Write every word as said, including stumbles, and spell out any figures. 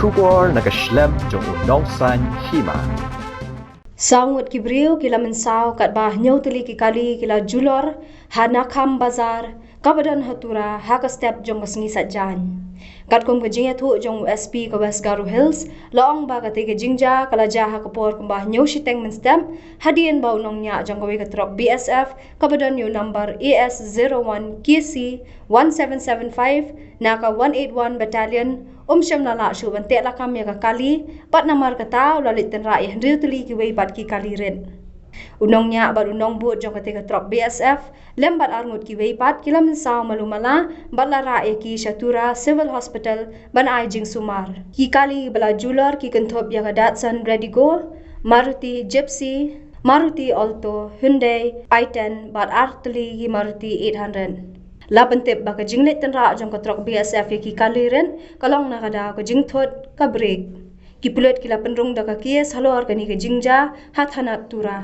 Khubor na ka shlem jong u nongsan hima. Saw ngut ki briew ki la mynsaw katba hynñiew tylli ki kali ki la julor ha Nakham Bazar kaba don ha Tura ha ka step jong ka sngi Saitjaiñ. Katkum ka jingïathuh jong u S P ka West Garo Hills, la ong ba katei ka jingjia ka la jia ha ka por kumba hynñiew shiteng mynstep hadien ba u nongñiah jong kawei ka trok B S F kaba don ïa u number A S zero one K C one seven seven five na ka one eight one Battalion um shym la lah shuh ban teh lakam ïa ka kali, bad namar kata u la leit tynrah ïa hynriew tylli kiwei pat ki kali rit. U nongñiah bad u nongbud jong katei ka trok B S F lem bad arngut kiwei pat ki la mynsaw malu mala bad la rah ïa ki sha Tura Civil Hospital ban ai jingsumar. Ki kali ba la julor ki kynthup ïa ka Datsun Redigo, Maruti Gypsy, Maruti Alto, Hyundai i ten bad ar tylli ki Maruti eight hundred. La pyntip ba ka jingleit tynrah jong ka trok B S F ïa ki kali rit ka long na ka daw ka jingthut ka brake. Ki pulit ki la pynrung da ka case halor kane ka jingjia ha thana Tura.